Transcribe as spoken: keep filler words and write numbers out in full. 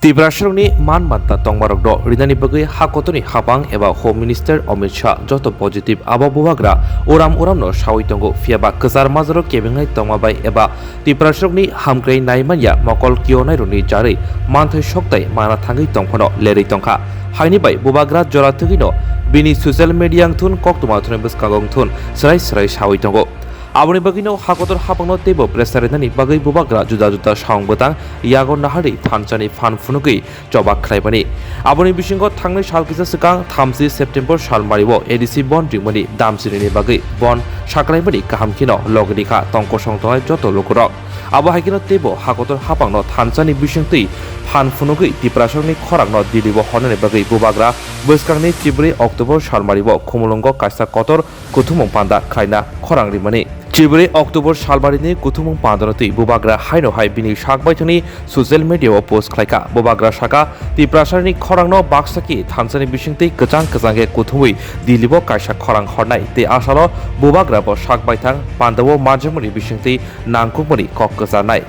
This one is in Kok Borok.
Tiprasarokni man banta tongmarokno rinani bagwi ha kotorni hapang eba Home Minister Amit Shah joto positive abo bubagra uram uramno sawi tongo, phiyaba kwchar majaro kebengnai tongma bai eba Tiprasarokni hamkrai naimanya mokol kionairokni jarwi manthai soktai mana thangwi tongphano lerwi tongkha. Haini bai bubagra jora thwgwino bini social media wngthun koktwma thunai bwskango wngthun swrai swrai sawi tongo. Aboni bagwino ha kotor hapangno teibo pressure rinani bagwi bubagra juda juda saung bwtang yago naharwi thansani phan phunugwi choba khlaimani. Aboni bisingo thangnai sal kisa swkang thamchi September salmario A D C bon ringmani damchinini bagwi bon saklaimani kaham kheno logni kha tongkosong tongnai joto lukurok. Abo hai kheno teibo ha kotor hapangno thansani bisingtwi phan phunugwi Tiprasarokni khorangno Dillio hornani bagwi bubagra bwskangni chibrwi October salmario Khumulwngo kaisa kotor kuthumung panda khlaina khorang rimani. Chibrwi October salmarini kuthumung pandano twi bubagra haino hai bini sak baithangni social media-o post khlaikha. Bubagra sakha, Tiprasarni khorangno baksa khe thansani bisingtwi kwchang kwchang khe kuthumwi Dillio kaisa khorang hornai tei asalo bubagra bo sak baithang pandao manjakmani bisingtwi nangkukmani kok kwcharnai.